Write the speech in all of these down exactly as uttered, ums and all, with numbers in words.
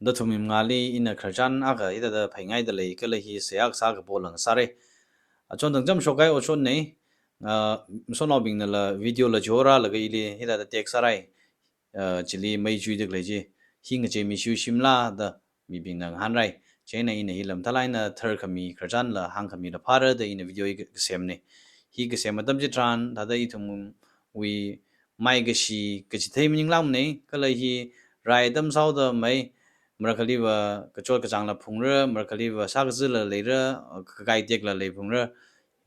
Nathum mangāli ina khararchan akha hithāda phaingaidalei, kala hi seihā kasā kapo lang sāra. Achon thangcham shokkahai otshotna, ah, masotnaobingnala video la chihorālaga ili hithāda text sāra. Ah, chili mei chuidalei chi, hi ngacheimi shiwui shimla da mibingna ngahānra. Chieina ina hila mathālāk eina tharkhami khararchanla hāngkhamila phāra da ina video hi kasemna. Hi kasem atam chitharan thāda ithumwui maikashi kachithei maninglākmana, kala hi rai atam sāhaoda mei, marakhaliva kachot kachāngla phungra, marakhaliva sākazāla leira, kakai tekla leiphungra,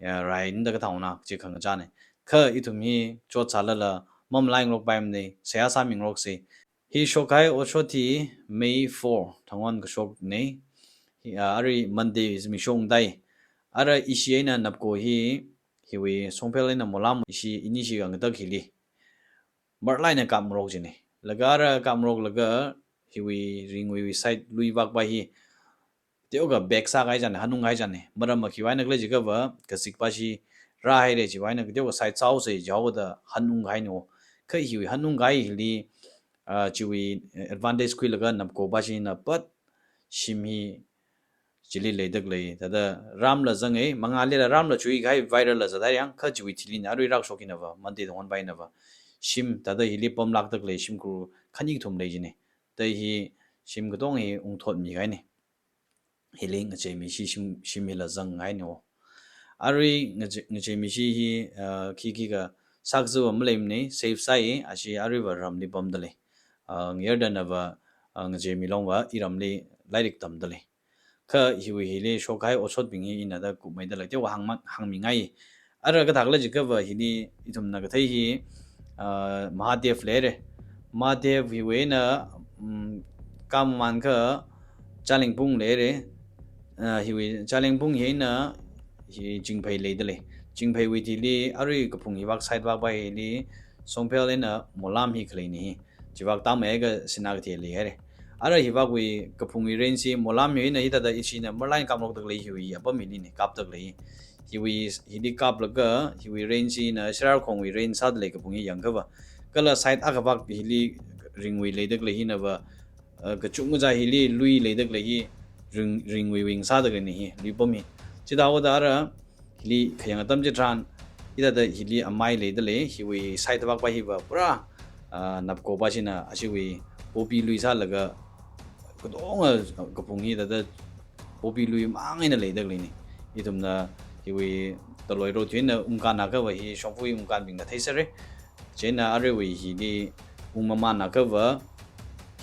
ya, rai nda kathaona chi khangachāna. Kha ithum hi chotsālala mamalai ngarokpaimana, seihā sāmi ngaroksa. Hi shokkahai otshot hi May four, Thangwon kashokna. Hi, ah, arui Monday zimiksho ungtai. Ara ishi eina Napko hi, hiwui Shongphel eina Mollam ishi inishi khangatak hili marlāk eina kapngarok jina. Laga ara kapngaroklaga hiwui ringwui side lui vakpa hi teokha back sākahai china, hanungkahai china. Maramva khiwui eina khala jiakhava kazikpa chi rāhaira chiwui eina teokha side sāhaosa jihaoda hanungkahaina. Kha hiwui hanungkahai hili, ah, chiwui advantage khuilaga Napkopa china pat shim hi chili leidalei. Thāda ramla zanga, mangālila ramla chuikahai viral la zathaira, kha chiwui thili eina arui rākashok einava, Monday Thangwonpa einava shim thāda hili pamlākdalei, shimkhur khani kathum lei jina. Thāda hi shim katonga hi ungthotmikahaina. Hili ngacheimi shi shim, shim hila zangngahaina. Arui ngache-, ngacheimi shi hi, ah, khi khikha sākazāva maleimana, safe sāi, ashi aruiva ramli pamdalei. Ah, ngayurdanava, ah, ngacheimi longva iramli lairik tamdalei. Kha hiwui hili shokkahai otshotbing hi ina thāda kupmeida lei, teokha hāngma-, hāngmingai. Ara kathā khala jiakhava hili ithumna kathei hi, ah, Mahadev leira. Mahadev hiwui eina, mm, kamamān kha Chalengpung leira. Ah, hiwui Chalengpung hi eina hi Chingphei leidalei. Chingpheiwui thili arui kaphung hi vak side vakpa hili Shongphel eina Mollam hi khaleina hi. Chivak tamei kha Sinakeithel leihaira. Ara hivakwui kaphungwui range hi Mollam hi eina hithāda ishina marlāk eina kapngarokdalei, hiwui apam hilina kapdalei. Hiwui hili kaplaga hiwui range hina Sherarakhongwui range sādalei kaphung hi yangkhava. Kala side akha vak hili ringwui leidalei hinava, ah, kachungkha chi hili lui leidalei hi ring, ringwui wing sādaleina hi, luipam hi. Chithāhaoda ara hili khayang atam chitharan, hithāda hili amei leidalei, hiwui side vakpa hiva pura, ah, Napkopa china ashiwui poppy lui sālaga katonga kaphung hi thāda poppy lui mang eina leidaleina. Ithumna hiwui taloi rothui eina ungkānakhava hi shongfa ungkānbingna theisera. Chieina aruiwui hili ungmamānakhava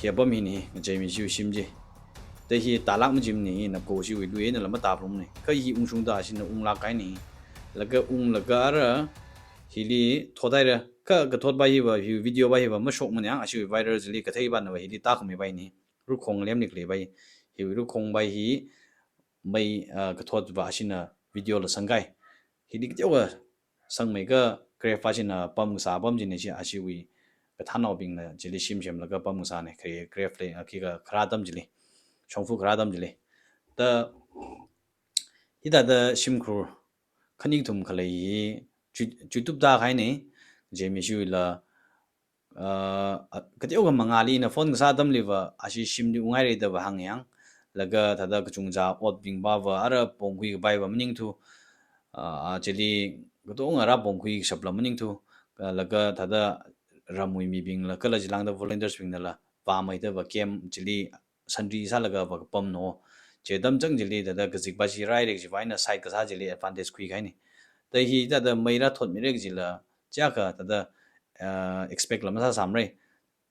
hi apam hina hi ngacheimi shiwui shim chi. Thāda hi tālāk majimana hi, Napko shiwui lui einala matāphalungmana. Kha hi ungshungda ashina unglākkahaina hi. Laga unglaga ara hili thothaira. Kha kathotpa hiva, hi videopa hiva mashokmana, ashiwui viral chili katheipanava hili tākhameipaina hi. Rukhong lemli khaleipa hi. Hiwui rukhongpa hi mei, ah, kathotva ashina video la sangkahai. Hili kateokha sangmeikha craft pa china pamkasā apam china chi, ashiwui kathānnaobingna chili shim semlaga pamkasāna, kha craft lei, ah, khikha kharā atam chili, shongfa kharā atam chili. Thāda hithāda shimkhur khani kathum khalei hi chu, chutupda kahaina, ngacheimi shiwuila, ah, kateokha mangāli ina phone kasā atamliva ashi shimli unghaira dava hāngyang. Laga thāda kachungkha otbingpava ara pongkhui kapaiva maningthu, ah, chili katonga ara pongkhui kashapla maningthu, ah, laga thāda ramwui mibingla kala chilāngda volunteers bingnala vāmeidava camp chili sentry sālaga vākapamna. Chi atam chang chili thāda kazikpa chi rāhaira chiwui eina side kasā chili advantage khuikahaina. Thāda hithāda mei rāthotmira kajila chiakha thāda, ah, expect la masāsāmara.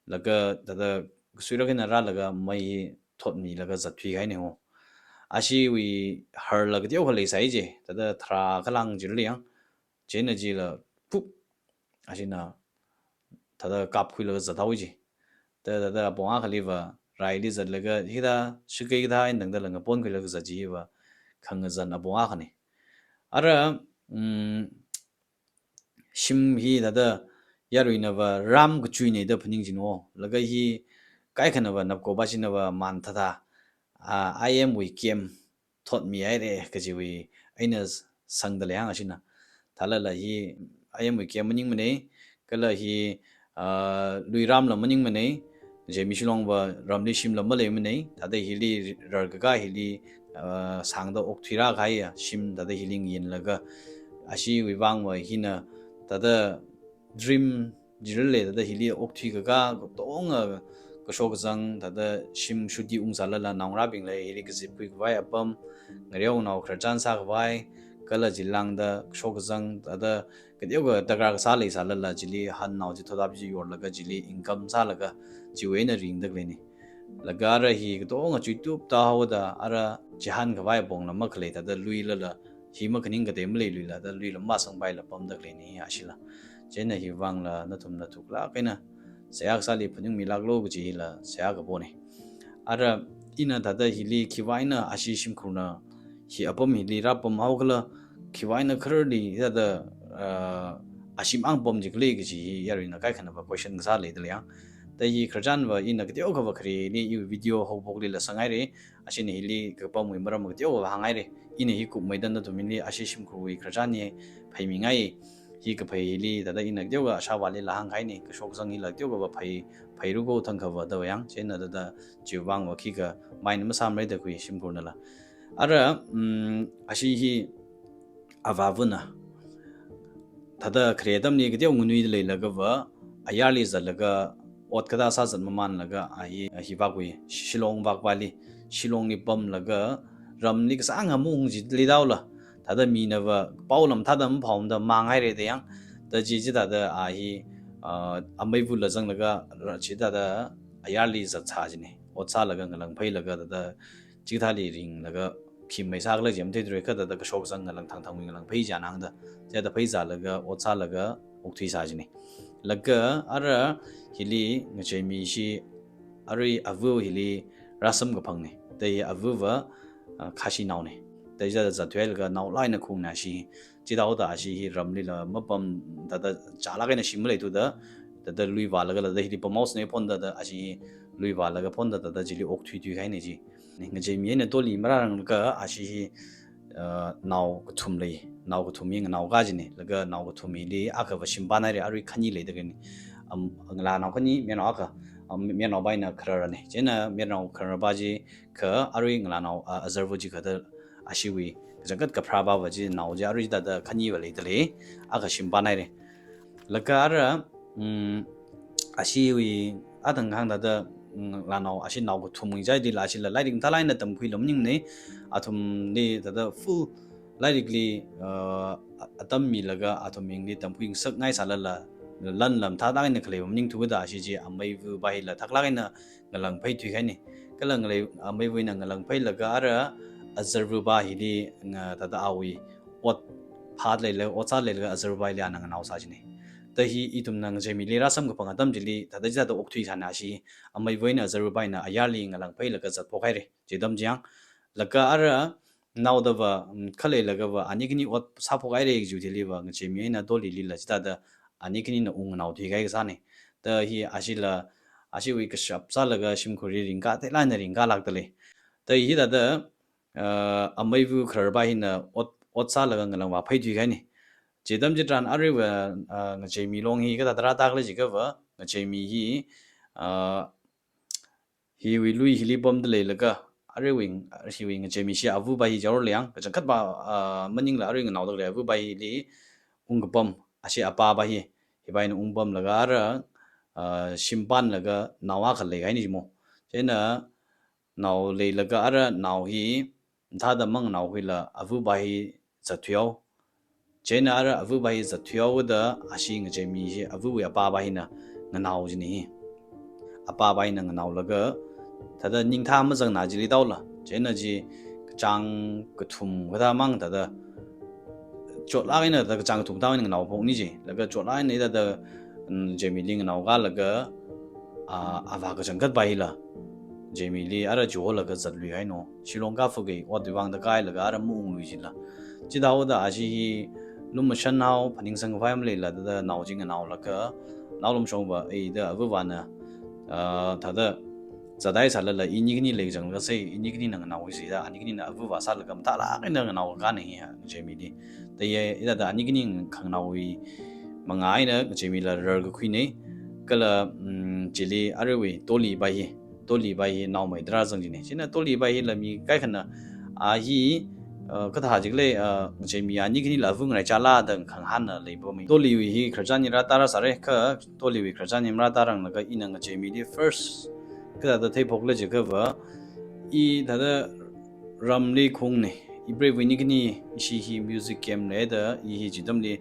Laga thāda kasuirak eina rālaga mei hi thotmilaga zatthuikahaina ho. Ashiwui harla kateokha leisai chi, thāda tharā khalāng chili yang. Chieina chila puk, ashina thāda kapkhuilaga zathaowa chi. Thāda, thāda apong akhaliva raili zatlaga hithāda shakei kathā eina tangda langa ponkhuilaga zat chiva khangazan apong akhana. Ara, mm, shim hi thāda yaruinava ram kachuina da phaningchina. Laga hi kaikhanava Napkopa chinava man thāda, ah, I M wui camp thotmihaira kajiwui eina sangda lei hāng ashina. Thālala hi I M wui camp maningmana, kala hi, ah, luiramla maningmana, Ngacheimi Shillong va ramli shimla maleimanei, thāda hili rarkaka hili, uh, sāngda okthuirākahaiya shim thāda hili ngayinlaga, ashiwui vangva hina thāda dream jilale thāda hili okthuikaka katonga kashok kazang thāda shim shuti ungsālala naongarābingla hili kazipkhuikhavai apam, ngareonao khararchan sākhavai, kala chilāngda kashok kazang thāda kateokha darkar kasā leisālala chili hanao chi thotap chi yorlaga chili income sālaga chiwui eina ringda khaleinei. Laga ara hi katonga chuitupta haoda ara chihānkhavai apongla makhalei thāda luilala hi makhaning katei maleiluila thāda luila masangpaila pamda khaleina hi ashila. Chieina hi vangla nathumna thuklāk eina seihā kasāli phaningmilāklu kaji hila seihā kaponei. Ara ina thāda hili khiwui eina ashi shimkhurna hi apam hili rāpamhaokhala, khiwui eina khararli thāda, uh, ashi mang pam jikhala kaji hi yaruina kaikhanava question kasā leidalei yang. Thāda hi khararchanva ina kateokhava khareli iwui video haophoklila sanghairei, ashina hili kapamwui maram kateokhava hānghairei. Ina hi kupmeida nathumli ashi shimkhurwui khararchan hi pheimingai, hi kaphei hili thāda ina kateokha ashāvālila hāngkahainei, kashok kazang hila kateokhava phei, pheiruko thangkhava da yang, chieina thāda chiwui vangva khikha mind masāmarei da khui shimkhurnala. Ara, mm, ashi hi avāvana thāda khare atamli kateo nganuida leilagava, ayarli zatlaga ot kathā sāzat mamanlaga, a hi, a hi vākhui, Shillong vākvali, Shillongli pamlaga, ramli kasānga maung jilei daola, thāda minava paolam thāda maphaomada manghairei da yang, thāda chi chithāda a hi, uh, ameivula zanglaga, ra-, chithāda ayarli zatsā jinei, ot sālaga ngalāngphailaga thāda chithāli ringlaga khi mei sākhala chi matheithurei kha thāda kashok kazang ngalāng thangthangwui ngalāngphai chānangda, chithāda pheizālaga, ot sālaga, okthuisā jinei. Laga ara hili ngacheimi shi arui ava hili rāsamkaphangnei. Thāda hi avava, uh, Khashinaonei. Thāda chithāda zatthuihailaga naolāk eina khaungna ashi, chithāda ashi hi ramlila mapam thāda chālāk eina shim maleithuda, thāda luivālagala thāda hili pamhaosanei phonda thāda ashi hi luivālaga phonda thāda chili okthuithuikahainei chi. Ngacheimi eina toli marāranglaga ashi hi, uh, nao kathum lei, nao kathum hi nganaoka jinei, laga nao kathum hili akhava shimpānhairei, arui khani leida khaleina. Um, ngalānao khani, mayarnao akha, um, mayarnaova eina khararnei. Chieina mayarnao khararpa chi kha arui ngalānao, uh, azarva chi kha thāda ashiwui kachangkhat kapharāpava chi nao chi arui thāda khaniva leidalei, akha shimpānhairei. Laga ara, mm, ashiwui athang hāngda thāda, mm, ngalānao ashi nao kathum ngachaidila ashila lairik mathālāk eina tamkhuila maningnei, athumli thāda full lairikli, uh, atam milaga athum mingli tamkhui ngasakngai sālala, lan lam thāda eina khaleiva maningthuda ashi chi ameivapa hila thaklāk eina ngalāngphaithuikahainei. Kala ngalei, ameiva eina ngalāngphailaga ara azarvapa hili nga thāda awui ot phat leilaga, ot sā leilaga azarvapa hili ana nganaosā jinei. Thāda hi ithumna ngacheimili rāsamkaphang atam chili thāda chithāda okthuisāna ashi, ameiva eina azarvapa eina ayarli ngalāngphailaga zatphokhairei, chi atam chi yang. Laga ara naodava, mm, khaleilagava ani khani ot sāphokhairei kaji thiliva ngacheimi eina tolilila chithāda ani khanina ungnganaothuikahai kasānei. Thāda hi ashila, ashiwui kashap sālaga shimkhurli ringkateilāk eina ringkalākdalei. Thāda hithāda, uh, ameiva khararpa hina ot, ot sālaga ngalāngvāphaithuikahainei. Chi atam chitharan aruiva, uh, ngacheimi long hi kathāda rātākhala jiakhava, ngacheimi hi, uh, hiwui lui hili pamda leilaga, aruiwui, hiwui ngacheimi shi avapa hi jaorli yang, kachangkhatva, ah, maningla arui nganaoda khalei avapa hili ungkapam, ashi apapa hi, hipa eina ungpamlaga ara, ah, shimpānlaga nao akha leikahainei chi mo. Chieina nao leilaga ara nao hi, thāda manganaokhuila avapa hi zatthuihao. Chieina ara avapa hi zatthuihaoda ashi ngacheimi hi avawui apapa hina nganao jinei hi. Apapa hina nganaolaga thāda ningthā mazangna chili taola. Chieina chi kachāng kathum kathā mang thāda chotlāk eina thāda kachāng kathum thā eina nganaophoknei chi. Laga chotlāk eina thāda, mm, ngacheimili nganaokalaga, ah, avā kachangkhatpa hila ngacheimili ara chiholaga zatluihainao. Shillong kaphakei, otwui vangda kailaga ara maunglui jila. Chithāhaoda ashi hi lumashanhao, phaningsangkhavai maleila thāda nao chi nganaolaga, naolumshongva, ei thāda avavana, ah, thāda zathai sālala ini khani leikazang kasei, ini khanina nganaoki sāda, ani khanina avava sālaga mathālāk eina nganaokanei hi ngacheimili. Thāda hi, hithāda ani khani khanganaowui mangā eina ngacheimila rarkakhuinei. Kala, mm, chili aruiwui Tolibai hi, Tolibai hi naomei tarā zang jine. Chieina Tolibai hila mi kaikhana, a hi, uh, kathā jikle, uh, ngacheimi ani khanila āva ngaraichāla da khangahānna leipammi. Toliwui hi khararchan hi rātārāsāre, kha Toliwui khararchan hi marātāranglaga ina ngacheimili first kathāda theiphokla jiakhava, i thāda ramli khaungne, ipreivawui ani khani ishi hi music camp leida, i hi chi atamli,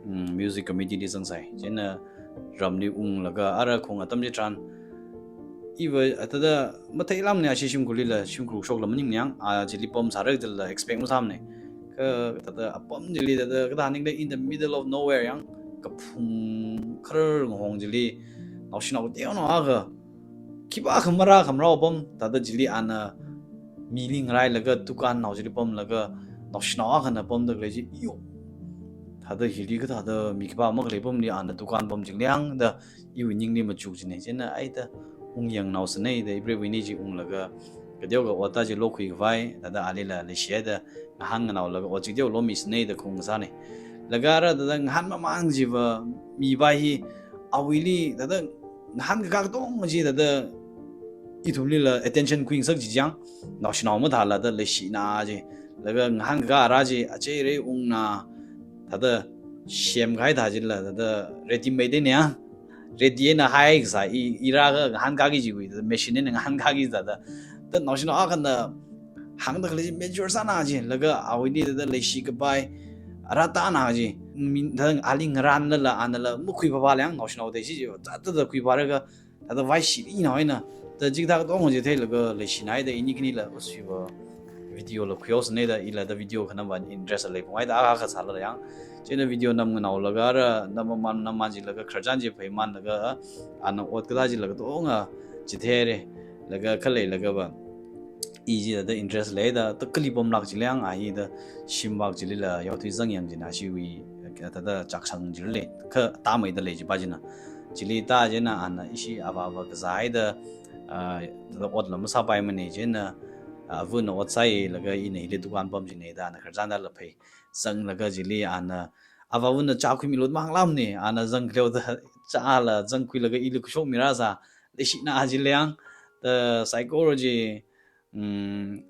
mm, music committee li zangsai. Chieina ramli unglaga ara khaung atam chitharan, iva thāda matheilāmane, ashi shimkhurlila, shimkhur shokla maningne yang, a chili pamsāra dala expect masāmane. Kha thāda apam chili thāda kathā ningle in the middle of nowhere yang, kaphung kharar ngahong chili, naoshinao teonao akha, khipākha marākhamarao apam, thāda chili ana mili ngarailaga dukānnao chili pamlaga, naoshinao akhana pamda khalei chi, yo. Thāda hili kathāda mi khipā makhalei apamli ana dukān pam jikle yang da, iwui ningli machuk jine. Chieina ai da ungyangnaosāne da, ipreivawui ani chi unglaga, kateokha ot chi lokhuikhavai, thāda alila leishihaida ngahānngainaolaga ot chi kateo lomisāne da khaung sāne. Laga ara thāda ngahānmaman chiva mipai hi, awuili thāda ngahānkakā katonga chi thāda ithumlila attention khuingasak chi chang, naoshinao mathāla da leishina chi. Laga ngahānkakā ara chi acheirei ungna, thāda semkahai thā chila thāda ready made ne ya. Ready eina haikasā, i, i rākha ngahānkāki chiwui, thāda machine eina ngahānkāki thāda. Thāda naoshinao akhana hāngda khalei chi mature sāna chi, laga awuili thāda leishikapai rātāna chi, mi, thāda ali ngaranlala, anala makhuiphāphāla yang, naoshinao te chi chi, thāda, thāda khuiphālaga, thāda vaishili nao eina, thāda chikathā katonga chi theilaga leishinahaida ini khanila, usiva video la khuihaosāne da, ila thāda video khanamva interest leiphunghaida akha sālala yang. Chieina video namnganaolaga ara, nammaman, nammaman chilaga khararchan chi pheimanlaga, ana ot kathā chila katonga chitheire, laga khaleilaga va, i chi thāda interest leida, thāda kali pamlāk chila yang, a hi thāda shimvak chilila yaothui zangyang china, ashiwui, thāda chakshang chili, kha tāmeida lei chipa china. Chili tā chieina ana ishi avāva kazāhaida, ah, thāda otla masāpaimane chieina, ah, avana ot sāi laga ina hili dukān pam jine da ana khararchan dala phei zanglaga chili ana, avāvana chā khuimilu da mahānglāmane, ana zangkhaleoda chāla zangkhuilaga ili khuishokmirāsā, leishina chila yang, thāda psychology, mm,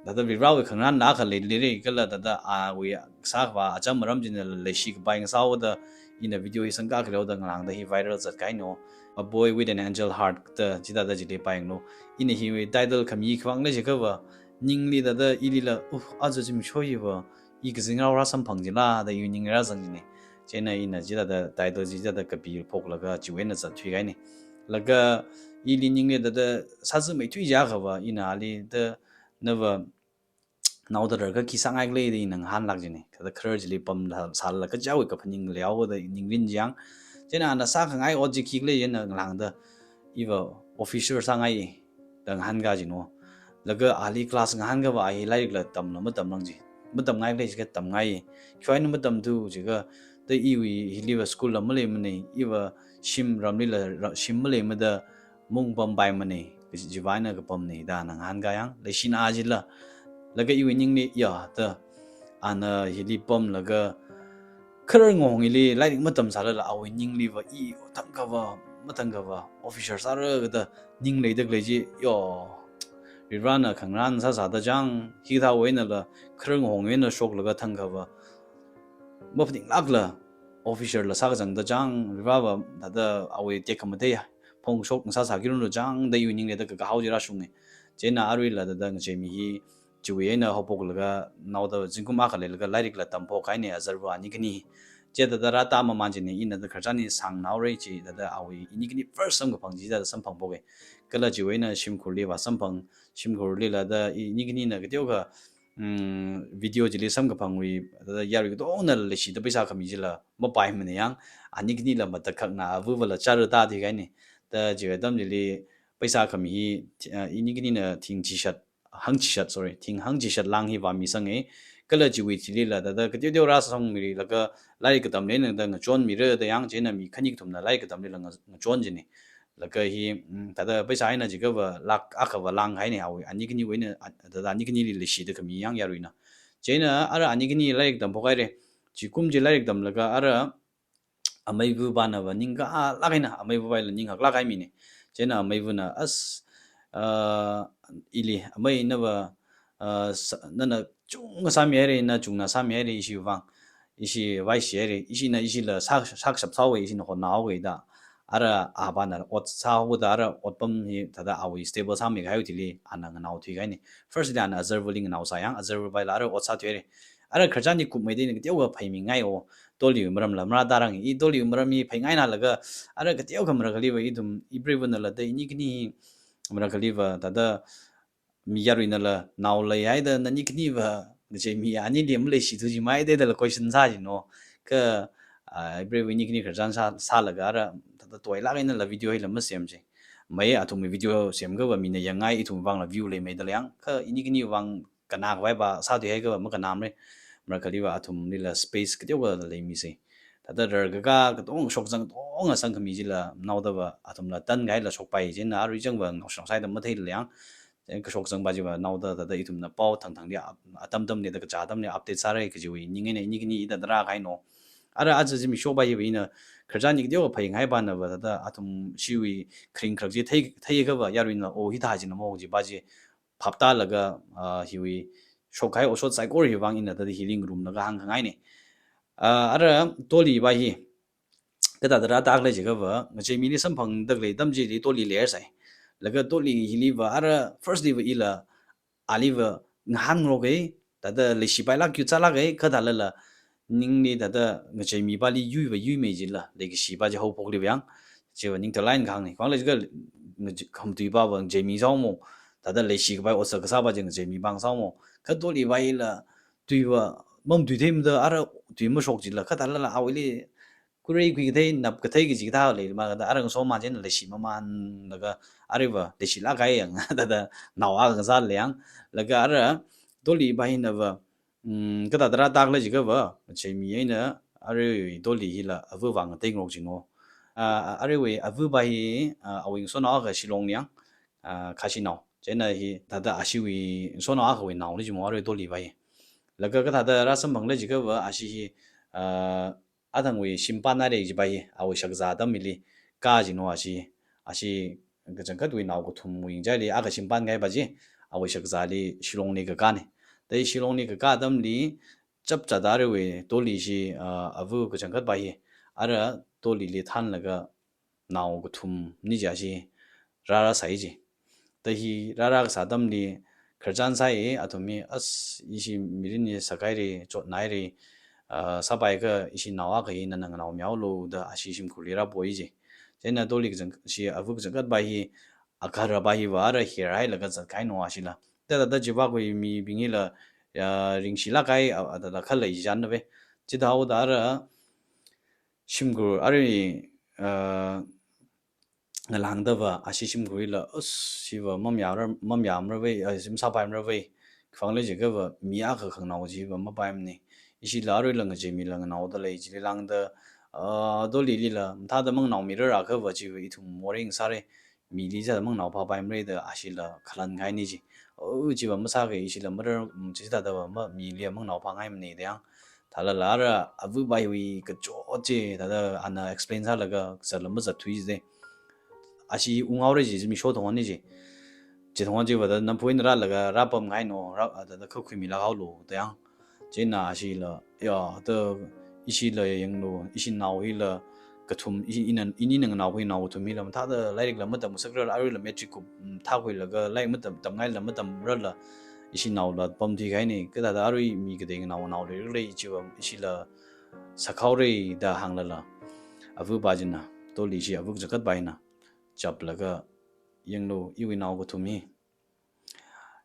thāda Varivarāwui khangarānla akha leilei, kala thāda awui sākhavā acham aram china leishikapai ngasāhaoda, ina video hi sangkā khaleoda ngalāngda hi viral zatkahaina. A Boy with an Angel Heart da, chithāda chili pāyanglu. Ina hiwui title khami khivang lei jiakhava, ningli thāda ilila, uh, aja zimiksho hiva, i kazingrao rāsamphang chila da iwui ningli rāzang jine. Chieina ina chithāda title chi chithāda kapiphoklaga chiwui eina zatthuikahaine. Laga ili ningli thāda sāzāmeithui jiakhava, ina ali thāda nava naoda rarkha khi sāngaikhala da ina ngahānlāk jine. Thāda kharar chili pamsālaga kachichāwui kaphaning leihaoda ningrin chang. Chieina ana sākhangai ot chi khikhala chieina ngalāngda, iva officer sāngai da ngahānkā jino. Laga ali class ngahānkhava a hi lairikla tamla matamrang chi. Matamngaikhala jiakha tamngai. Khiwui eina matamthu jiakha, thāda iwui hiliva school la maleimane, iva shim ramlila ra-, shim maleimada maungpampaimane, kaji chiwui eina kapamne da ana ngahānkā yang, leishina chila. Laga iwui ningli, ya, thāda ana hili pamlaga kharar ngahong hili lairik matamsālala awui ningliva i thangkhava, mathangkhava officer sāra kathāda ning leida khalei chi, yo, Varivarāna khangarān sāsāda chang, hikathāwui einala kharar ngahongwui eina shoklaga thangkhava maphaninglākla officer la sākazangda chang, Varivarāva thāda awui tekhamatei phongshok ngasāsāki run chang da iwui ningli thāda kakahao chi rāshunge. Chieina aruila thāda ngacheimi hi chiwui eina haophoklaga naoda zingkum akha leilaga lairikla tamphokkahaine, azarva ani khani. Chithāda rātā maman chine, ina thāda khararchan hi sāngnaorei chi, thāda awui ini khani first samkaphang chi thāda samphangphoke. Kala chiwui eina shimkhurli vāsamphang, shimkhurlila thāda ini khanina kateokha, mm, video chili samkaphangwui, thāda yarui katongana leishida pheisā khami chila mapaimane yang, ani khanila matakhakna avavala chara tāthuikahaine. Thāda chiwui atam chili pheisā khami hi, thi-, ah, ini khanina thing chishat, hangchishat, sorry, thing hangchishat lāng hi vāmisange. Kala chiwui thilila thāda kateoteo rāsangmirilaga lairik katamli eina thāda ngachonmira da yang, chieina mi khani kathumna lairik katamlila nga-, ngachon jine. Laga hi, mm, thāda pheisā eina jiakhava lakh akhava lānghaine, awui ani khaniwui eina, a, thāda ani khanili leishida khami yang yaruina. Chieina ara ani khani lairik tamphokhaire. Chikum chi lairik tamlaga ara ameiva̱ pānava ningkhalāk eina, ameiva̱ pāla ninghaklāk kahai mina. Chieina ameivana, as, uh, ili, amei nava, uh, sa-, nana chungkha sāmihaira, na chungna sāmihaira, ishi vang, ishi vaishi haira, ishina ishila sā, sākashap sāhaowa, ishina hotnāhaowa da. Ara apāna ot sāhaoda, ara otpam hi thāda awui stable sāmikahai thili ana nganao thuikahaina. First li ana azarva̱li nganao sāya, azarva̱ pāla ara ot sāthuihaira. Ara khararchan hi kupmeida ina kateokha phāmingaiya. Dolly maramla marāda rānga, i Dolly maram hi phāngainālaga, ara kateokha marakhaliva ithum, ipreivana la da ini khani hi marakhaliva thāda mi yaruina la nao leihaida nani khaniva ngacheimi anili maleishithu jimai da dala question sā jino. Kha, ah, ipreivana ini khani khararchan sā, sālaga ara thāda tuilāk eina la video hila masem chi. Mai athumwui video semkhava mina yangngai, ithum vangla view leimeida lei yang. Kha ini khani vang kannakhavai pa sāthuihaiakhava makannamara. Marakhaliva athumlila space kateokha leimise. Thāda rarkaka katonga shokzang katonga sangkhami chila naodava athumla tankahaila shokpai, chieina arui changva naoshong sāhaida matheila yang. Chieina kashokzang pa chiva naoda thāda ithumna pao thangthangli ap-, atam atamli da kachā atamli update sāra kajiwui ning eina ini khani ida dara kahaina. Ara aja zimiksho pa hiva ina khararchan hi kateokha phāngai pānava thāda athum shiwui kharing kharak chi thei, theiakhava yaruina o hithā jina mo kaji pa chi phaptālaga, ah, hiwui shokkahai otshot saikora hi vang ina thāda hili ngarumlaga hāngkhangaina. Ah, ara Dolly pa hi kathāda rāda khalei jiakhava, ngacheimili samphangda khalei atam chili Dolly leisai. Laga Dolly hiliva ara first liva ila aliva ngahānngarokei, thāda leishipailāk, cute sālākei, kha thālala ningli thāda ngacheimi pali yuiva yuimei jila, leikashi pa chi haophokliva yang, chiva ning talai ngahāngnei. Khuiphang lei jiakha, ngache-, khamatui pava ngacheimi sāhaomo, thāda leishikapai otsak kasā pa chi ngacheimi pa sāhaomo. Kha Dolly pa hila tuiva mamatuithei mada, ara tui mashok jila, kha thālala awuili kureikhui kathei, nap kathei kaji kathā leimada, ara ngaso ma chieina leishi mamānlaga, aruiva leishilāk kahai yang, thāda nao akha ngasālei yang. Laga ara Dolly pa hinava, mm, kathāda rāda khalei jiakhava, ngacheimi eina arui Dolly hila ava̱ vang ngateirok jino. Ah, aruiwui ava̱ pa hi, ah, awui ngasotnao akha Shillongli yang, ah, Khashinao. Chieina hi thāda ashiwui ngasotnao akhawui naona jimo arui Dolly pa hi. Laga kathāda rāsamphangkhala jiakhava, ashi hi, ah, athangwui shimpān haira kaji pa hi, awui shakzā atamli ka jino ashi, ashi kachangkhatwui nao kathumwui ngachaili akha shimpān kahai pa chi, awui shakzāli Shillongli kakāna. Da Shillongli kakā atamli chapchāda aruiwui Dolly chi, ah, ava̱ kachangkhat pa hi, ara Dollyli thānlaga nao kathumna chi ashi rārāsai ji. Da hi rārā kasā atamli khararchan sāi, athum hi, as, ishi mirin hi sakhaira, chotnāhaira, ah, sāpaiakha ishi nao akha hi nana nganaomihaolu da ashi shimkhurli rāpoi ji. Chieina Dolly kachang-, shi ava̱ kachangkhat pa hi, agahara pa hiva ara hirhailaga zatkahaina ashila. Da, da, da chiva khui mibing hila, ya, ringshilāk kahai, ah, ah, da, da khalei chānna ve. Chithāhaoda ara shimkhur arui, ah, ngalāngdava ashi shimkhurlila, us, shiva mamayāra, mamayāmara ve, ah, shim sāpaimara ve. Khuiphang lei jiakhava mi akha khanganao chiva mapaimana. Ishila aruila ngacheimila nganaoda lei chili lāngda, ah, Dolly lila mathāda manganaomirarakhava chiva ithum morei ngasāra, mili chithāda manganao phāpaimara da ashila khalan kahaina ji. Oh, chiva masākha ishila marar, mm, chithādava ma, mili manganao phāngaimana da yang. Thālala ara ava̱ pa hiwui kachot chi, thāda ana explain sālaga zatla mazatthui ji de. Ashi unghaora ji, zimiksho thongna ji. Chithong chiva da namphu eina rālaga rāpamngaina, rā, thāda kha khuimilāk haolu da yang. Chieina ashila, ya, da ishila yanglu, ishi nao hila kathum, i-, ina, inina nganaokhui nao kathum hila mathāda lairikla matamngasakrar, aruila matric kup, mm, thākhuilaga lairik matam, tamngaila matamrarla, ishi naola pamthui kahaina, kathāda arui mi katei nganao, nganao leirarlei, chiva ishila sakhaora da hānglala, ava̱ pa china, Dolly shi ava̱ kachangkhat pa hina chaplaga, yanglu, iwui nao kathum hi,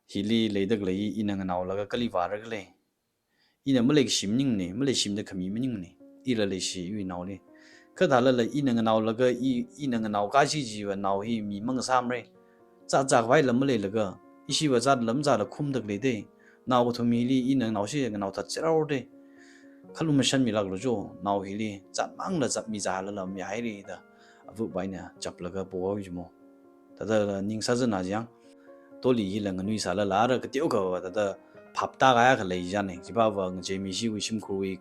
hili leida khalei hi ina nganaolaga kali vāra khalei. Ina maleikashi maningmana, maleishimida khami maningmana. Ila leishi iwui naoli. Kha thālala ina nganaolaga i, ina nganao kashi chiva nao hi mi mangasāmara. Zat zākhavaila maleilaga, ishiva zatla mazatla khumda khalei de. Nao kathum hili ina nganao shi nganao thatserao de. Khalumashanmilāklu jo, nao hili zatmangla zat mi zālala mihaira da. Ava̱ pa hina chaplaga pohaowa jimo. Thāda ning sāzana jiang, Dolly hila nganuisālala ara kateokha thāda phaptākahai akha lei jane. Chipava ngacheimi shiwui shimkhurwui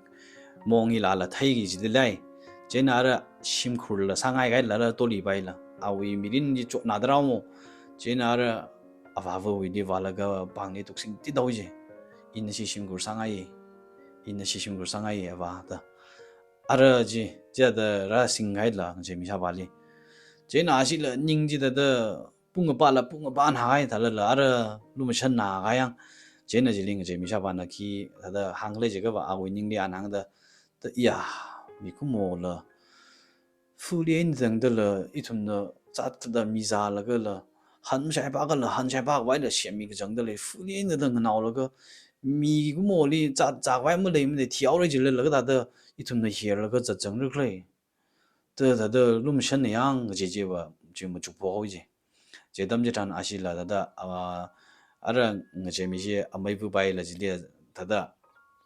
mong hila ala theiki jidalei. Chieina ara shimkhurla sāngai kahaila, ara toli paila, awui mirin chi chotnada rāomo. Chieina ara avāvawuili vālaga pāngli tuksing titao ji. Ina shi shimkhur sāngai, ina shi shimkhur sāngai avā da. Ara chi, chithāda rāsing kahaila ngachei mishāvāli. Chieina ashila ning chithāda pung apāla pung apā nahai thālala ara lumashan nahai yang. Chieina chili ngachei mishāvāna khi thāda hāngkhala jiakhava awui ningli ana hāngda, da iya, mikumola fuli eina zangdala, ithumna zat thāda mi zālagala, han mashaiphākala, han shaipākhavaila semmi kachangdala, fuli eina da nganaolaga, mikumoli zat zākhavai maleimana, thihaora jilala kathāda ithumna herlaga zatzangra khala. Da thāda lumashanna yang kaji chiva, chi machukpok haowa ji. Chi atam chitharan ashila thāda, ah, ara ngachei mi chi ameiva paila chili thāda,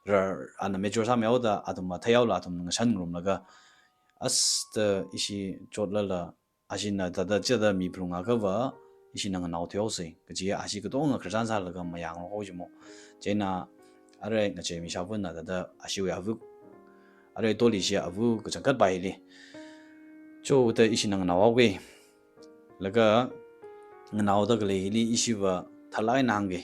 ra, ana mature sāmihaoda, athum matheihaola, athum ngashan ngarumlaga, as da ishi chotlala, ashina thāda chithāda mi phalungakhava, ishina nganao thuihaosa kaji, ashi katonga khararchan sālaga mayāngarok haowa jimo. Chieina ara ngachei mishāvana thāda ashiwui ava, ara toli shi ava kachangkhat paili, cho da ishina nganao haoga. Laga nganaoda khalei hili ishiva thalai nangga.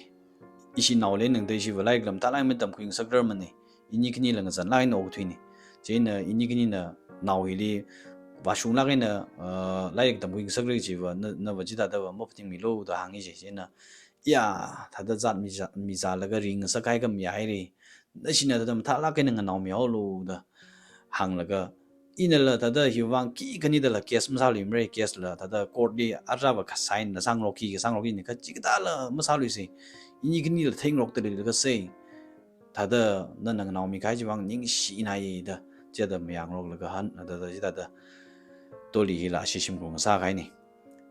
Ishi naoli nangda ishiva lairik lam thalai matamkhui ngasakrarmana. Ini khanila ngazanlāk eina okthuina. Chieina ini khanina nao hili vāshunglāk eina, ah, lairik tamkhui ngasakra jiva, na, nava chithādava maphaningmilu da hānga ji. Chieina, iya, thāda zat mi zā, mi zālaga ringngasak kahai khami haira. Nashina thāda mathālāk eina nganaomihaolu da hānglaga, inala thāda hiwui vang khikha nidala case masāluimara, case la thāda court li arava kasign la sāngarok, khikha sāngarok, ina kachikathāla masāluisa. Ini khanila theingarokda leilaga sai. Thāda nana nganaomi kahai chiwui vang ningshina da, chithāda mayāngaroklaga han, thāda chithāda toli hila ashi shimkhur ngasā kahaina.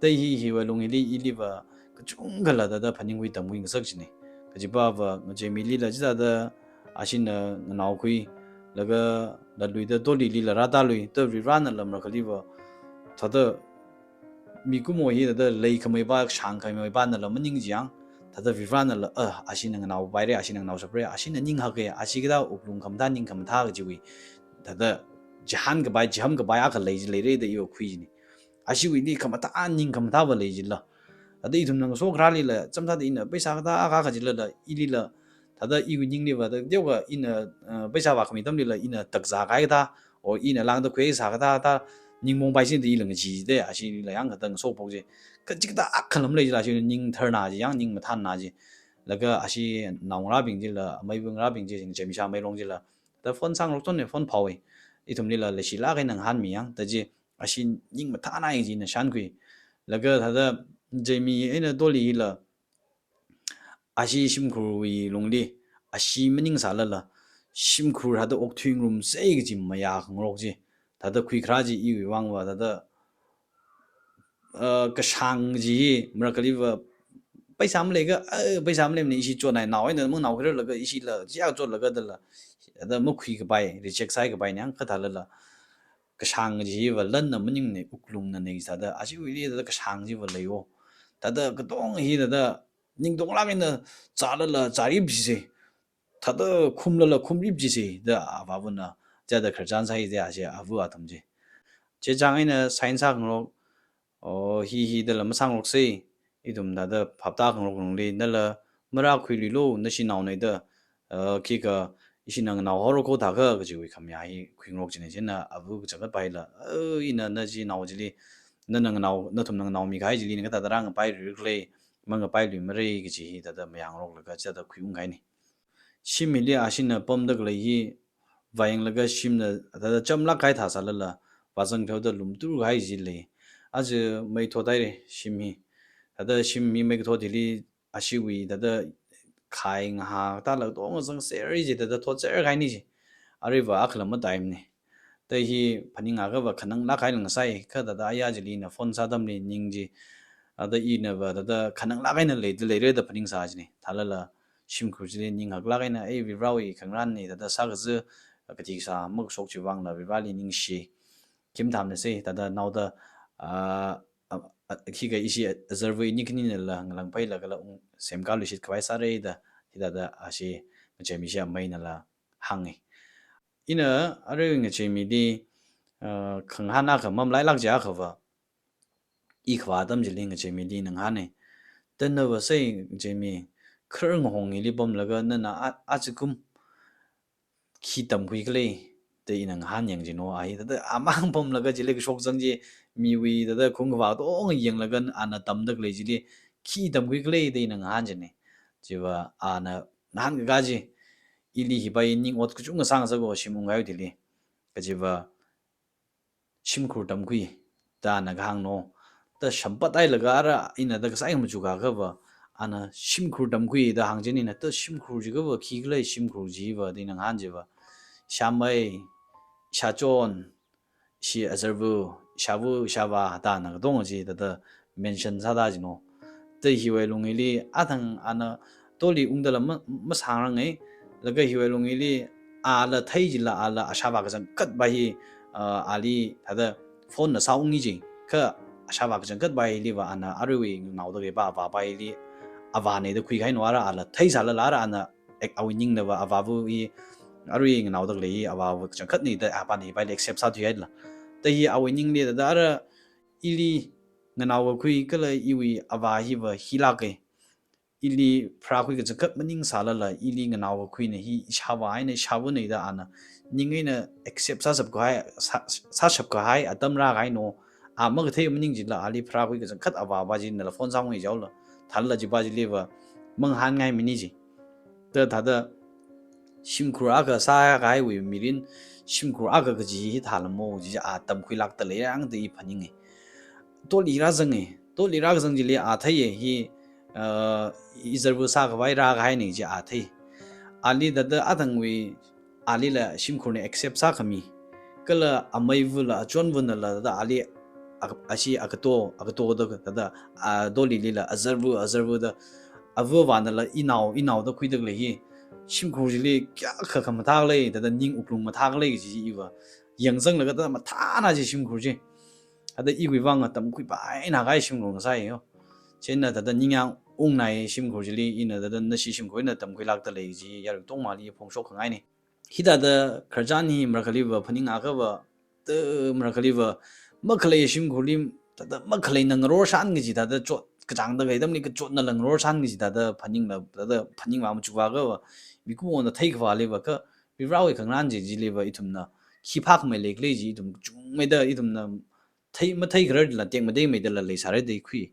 Da hi, hiwui lung hili iliva kachungkhala thāda phaningkhui tamkhui ngasak jina. Kajipava ngachei milila chithāda ashina nganaokhuilaga latluida tolilila rātālui, da Varivarānala marakhaliva thāda mikumo hi thāda leikhamei pa, shāngkhamei panala maningching yang, thāda Varivarānala, ah, ashina nganaopaira, ashina nganaoshapra, ashina ninghaka, ashi kathā wuklung khamathā, ning khamathā kajiwui thāda chihānkapai, chihānkapai akha lei ji, leira da iva khui jina. Ashiwuili khamathā, ning khamathāva lei jila. Thāda ithumna ngaso kharālila, chāmthāda ina paisa kathā akha kha jilala, ilila thāda iwui ningliva, thāda teokha ina, eh, paisa vākhami atamlila ina takzā kahai kathā, or ina lāngda khuisā kathā, thāda ningmong paisingda ila ngachee da, ashila yang kathā ngasophok ji. Kachikathā akha lam lei jila, ashi ning tharna ji, yang ning mathānna ji. Laga ashi naongarābing chila, ameiva ngarābing chi, ngachei mishā meilong chila, thāda phone sāngarok chonna phone phāhaowa. Ithumlila leishilāk eina ngahānmi yang, da chi ashi ning mathānna jina shānkhui. Laga thāda ngachei mi eina toli hila, ashi shimkhurwui lungli, ashi maningsālala, shimkhur thāda okthui ngarumsa kaji mayākhangarok chi, thāda khuikharā chi iwui vangva, thāda, uh, kashāng chi, marakhaliva, paisa maleikha, uh, paisa maleimana, ishi chotnai, nao eina manganaokhuirarlaga, ishila, chiya chotlaga dala, thāda makhuikapai, reject sākapai ning kathālala, kashāng chiva lanna maningmana, wuklungnana sāda, ashiwuili thāda kashāng chiva leiwo. Thāda katonga hi thāda ningtonglāk eina zālala zārip jisa, thāda khumlala khumrip jisa da avāvana chithāda khararchan sāi da ashi ava athum chi. Chithāda chang eina sign sākhangarok, oh, hi hi dala masāngaroksa, ithum thāda phaptākhangarok lungli, nala marākhuiluilu, nashi naona da, uh, khikha ishina nganaohaora kho thākha kajiwui khamayā hi khuingarok jina. Chieina ava kachangkhat paila, uh, ina nashi nao chili, nana nganao, nathumna nganaomi kahai chili ina kathāda rāngapailuira khala, mangapailuimara kaji hi thāda mayāngaroklaga chithāda khuiung kahaina. Shim hili ashina pamda khalei hi vāyanglaga shimna thāda chamlāk kahai thāsālala, vāzang theoda lumtur kahai chi lei. Aja mei thothaira shim hi. Thāda shim hi mei kathot hili ashiwui thāda khai ngahā kathāla katonga zangser ji, thāda thotser kahaina ji. Aruiva akhala mataimana. Da hi phaningakhava khananglāk kahaila ngasai, kha thāda aya chili ina phone sā atamli ning chi, thāda inava thāda khananglāk eina leida leira da phaningsā jina. Thālala shimkhur chili ninghaklāk eina, ei, Varivarāwui khangarānna, thāda sākazā kathi kasā makashok chiwui vangla Varivarāli ningshi. Khim thamnasa, thāda naoda, ah, ah, ah, khikha ishi azarva ini khaninala ngalāngpailaga kala ung semkaluishit khavai sāra da, hithāda ashi ngachei mi chi ameinala hānga. Ina arui ngachei mili, uh, khangahān akha mamalailāk jiakhava, i khavā atam chili ngacheimili ina ngahāna. Tanava sai ngacheimi, kharar ngahong hili pamlaga nana a, ajakum khi tamkhui khala da ina ngahān yangchino. A hi thāda amang pamlaga chili kashok zang chi, miwui thāda khung khavā katonga yanglaga ana tamda khalei chili khi tamkhui khala da ina ngahān china. Chiva ana ngahānkakā chi, ili hiva i ning ot kachungkha sāngasaka shim ungkahai thili. Kajiva shimkhur tamkhui da ana kahāngno. Da shamphathailaga ara ina da kasai machukakha va, ana shimkhur tamkhui da hāng china. Da shimkhur chikhava khi khala shimkhur chiva da ina ngahān chiva, shamei, shachon, ishi azarvu, ishāvu, ishāvā da ana katonga chi thāda mention sāda chino. Da hiwui lung hili athang ana toli ungdala ma, masāngranga. Laga hiwui lung hili ala thei chila ala ashāvā kachangkhat va hi, uh, ali thāda phone na sāungi chi. Kha ashāvā kachangkhat va hiliva ana aruiwui nganaoda khalei va, avāva hili avāna da khuikahaino. Ara ala theisālala ara ana ek, awui ningnava avāva hi, arui nganaoda khalei hi avāva kachangkhatna da apāna hiva ili accept sāthuihaila. Da hi awui ningli thāda ara ili nganaokakhui kala iwui avā hiva hilāka. Ili pharākhui kachangkhat maningsālala ili nganaokakhuina, hi ishāvā eina ishāvana da ana ning eina accept sāshapkahai, sā, sāshapkahai atam rākahaino. A makathei maning chila ali pharākhui kachangkhat avāva chi nala phone sāungi jihaola. Thālala chiva chiliva mangahānngai maningmana chi. Da thāda shimkhur akha sākahaiwui mirin, shimkhur akha kaji hi thālamo chi a tamkhuilākda leirang da i phaninga. Toli rāzanga, toli rāzang chili a theiya hi, uh, izarvu sākhavai rākahaina chi a thei. Ali thāda athangwui, alila shimkhurna accept sākhami, kala ameivula achonvunala thāda ali a, ashi akato, akatoda thāda, a, tolilila azarvu, azarvu da, avāvanala inao, inao da khuida khalei hi shimkhur chili kayākha khamathā khala, thāda ning wuklung mathā khala kaji iva yangzanglaga thāda mathāna chi shimkhur chi. Thāda iwui vang tamkhuipaina kahai shimkhur ngasāya yo. Chieina thāda ningyāng ungnai shimkhur chili ina thāda nashi shimkhur eina tamkhuilākda lei chi yarui katongmali phongshok khangaina. Hithāda khararchan hi marākhaliva phaningakhava, da marākhaliva makhalei shimkhurli thāda makhalei ngarorshān kaji thāda chot, kachāngda khalei atamli kachotnala ngarorshān kaji thāda phaningla, thāda phaningvā machukakhava, mikumona theikhavāliva kha Varivarāwui khangarān chi chiliva ithumna khi phākhamei leikhala chi ithum kachungmeida ithumna thei, matheikhararla tekmateimeidala leisāra da i khui.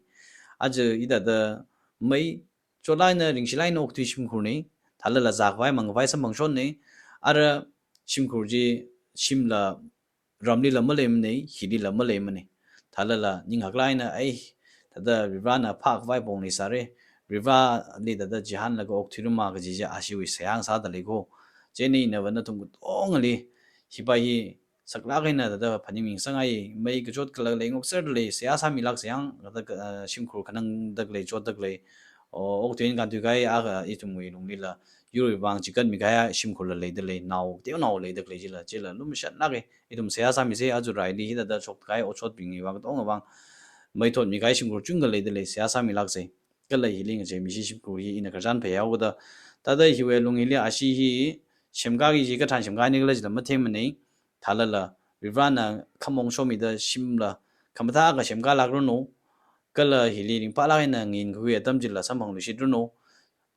Aja hithāda mei chotlaga eina ringshilaga eina okthui shimkhurna, thālala zākhavai mangkhavai samphangshonna. Ara shimkhur chi shimla ramlila maleimana, hilila maleimana. Thālala ning haklaga eina, ai, thāda Varivarāna phākhavai pong leisāra, Varivarāli thāda chihānlaga okthuirama kaji chi ashiwui seihā sāda leiko. Chieina inava nathum katongali hiva hi saklāk eina thāda phaningmi sangai, mei kachot kala lei ngokserda lei, seihā sāmilāksa yang, thāda, uh, shimkhur khanangda khalei, chotda khalei, o, okthui eina kānthuikahai akha ithumwui lunglila yurwui vang chikatmikahai shimkhurla leida lei, nao, teonao leida khalei chila, chila lumashanlāka. Ithum seihā sāmisa, aja raili hithāda shokkahai otshotbingwui vang, katongawui vang mei thotmikahai shimkhur chungkha leida lei, seihā sāmilāksa. Kala hili ngacheimishi shimkhur hi ina khararchan pheihaoda, thāda hiwui lung hili ashi hi semkāki kaji kathan semkāni kala chila mathemmana. Thālala Varivarāna khamong shomida shimla khamathā akha semkālākranu, kala hili ringphālāk eina nginkhui atam chila samphangluishitranu.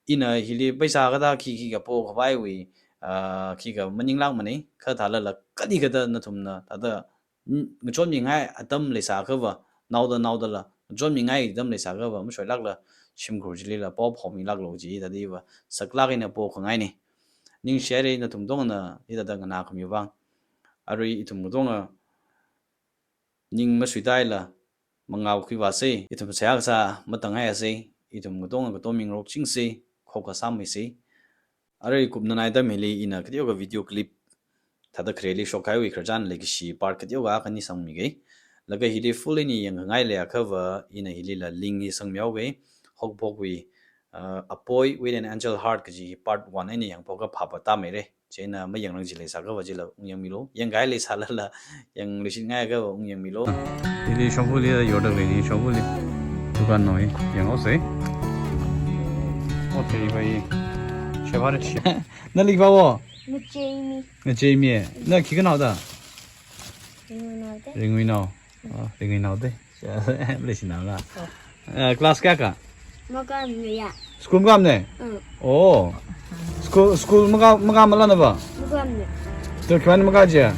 Ina hili paisa kathā khi khikha pokhavaiwui, ah, khikha maninglākmana, kha thālala kathāda nathumna thāda, mm, ngachonmingai atam leisākhava, naoda naodala ngachonmingai atam leisākhava, mashoilākla shimkhur chilila pao phaomilāklu chi thāda iva saklāk eina pokhangaina. Ningshihaira nathum katongana hithāda nganākhamiwui vang. Arui ithum katonga ning masuitaila mangao khuivāsa, ithum seihā kasā matāngaisa, ithum katonga katom mingarokchingsa, khokha sāmeisa. Arui kupnanai atam hili ina kateokha video clip thāda khareli shokkahaiwui khararchan leikashi part kateokha khani sangmiga. Laga hili full eina yangkhangai leiakhava ina hilila link hi sangmihaoga. Hokpokwui, uh, A Boy with an Angel Heart kaji part one eina yangphokakha phāphā tāmeira. Chieina mayangrang chi leisākhava chila ungyangmilu. Yangkahai leisālala, yangluishitngaiakhava ungyangmilu. Hili shongfali yorda leina, shongfali. Dukan no, yanghaosa. O, theipai. Sheba re, sheba. Nali khavā wo? Ngacheimi. Ngacheimi. Na khikha naoda? Ringwinao te. Ringwinao. Oh, Ringwinao te. Leishinao la. Oh. Eh, class kayākha? Makāmana. School makāmana? Mm. Oh. School, school makā, makāmala nava? Makāmana. To khiwuivang makā jiya?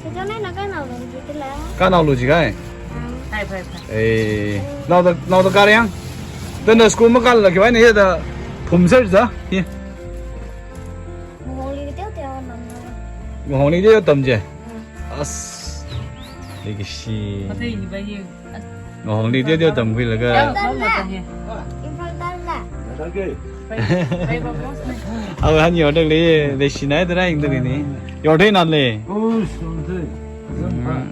Sāda nai na kanao lo ji tila. Kanao lo ji kai? Mm. Phai, phai, phai. Eh, naoda, naoda kare yang? Tanda school makālala khiwuivang hithāda phumser da? Hi. Mahongli teoteo nam. Mahongli teoteo tam je? Mm. As. Leikashi. Mahongli teoteo tamkhuilaga. Imphal tala. Awo han yorda lei, leishinai da rai ingda lei ni. Yorda na lei. Oh, sorry. Mm.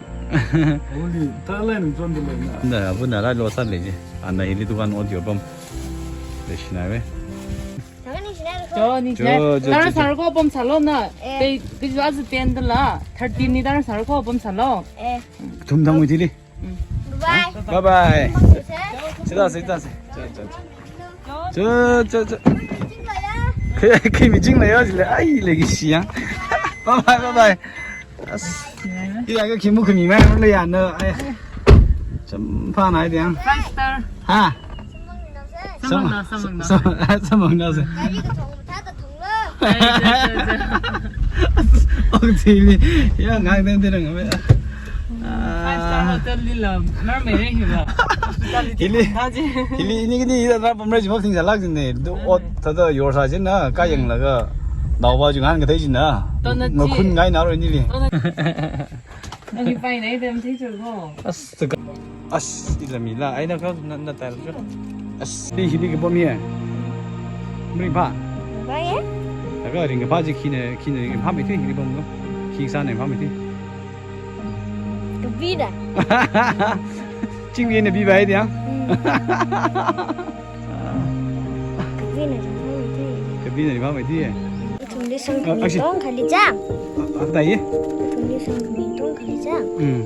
Mahongli tala ni chonda lei na. Na, abu na rai lo san lei je. Ana hili dukan ot yorpam. Leishinai ve. Thang ni shinai ko. Jo, ni jo, shinai. Jo, jo, jo. Tara sar ko pam salo na. Eh. Tei, tei ju azu ten da la. Thirteen ni tara sar ko pam salo. Eh. Thum thang wi tili. Mm. Bye bye. Bye bye. Sida, sida, sida. Cha, cha, cha. Cha, cha, cha. Khi, khi mi jing la yo, jile. Ai, leikashi yang. Bye bye, bye bye. As. Ila ka khi mu khi mi mai, le ya na. Ai. Cham pha na ai diang. Five star. Ha. Samang na, samang na. Samang, samang na se. Gari ka thong, mathāda thong lo. Ai, ai, ai, ai. Ong tili. Ya, ngang den den ngang. Five star hotel li la, mer me re hi la. Hospitality hili, thā ji. Hili, ini kini ida na pamre ji mok ting jalak jin ne. Do ot thāda yor sa jin na, ka yang la ka. Dao ba ju ngan ka thei jin na. To na ji. Ngakhun ngai na ro ini li. To na. Ani pai nai dem thei chu ko. As, taka. As, ila mi la. Ai na ka, na, na tai chu. As, di hili ka pom ye. Mri pha. Ba ye? Taka ring ka pha ji khina, khina ring ka pha mi thui hili pom ko. Khi sa ne pha mi thui. Kabi da. Ching ye na bi ba ye dia. Mm. Kabi na ring pha mi thui. Kabi na ring pha mi thui. Ithumli sang Ah, khami ashi. Tong khali chang. Ah, ah, tai ye. Ithumli sang khami tong khali chang. Mm.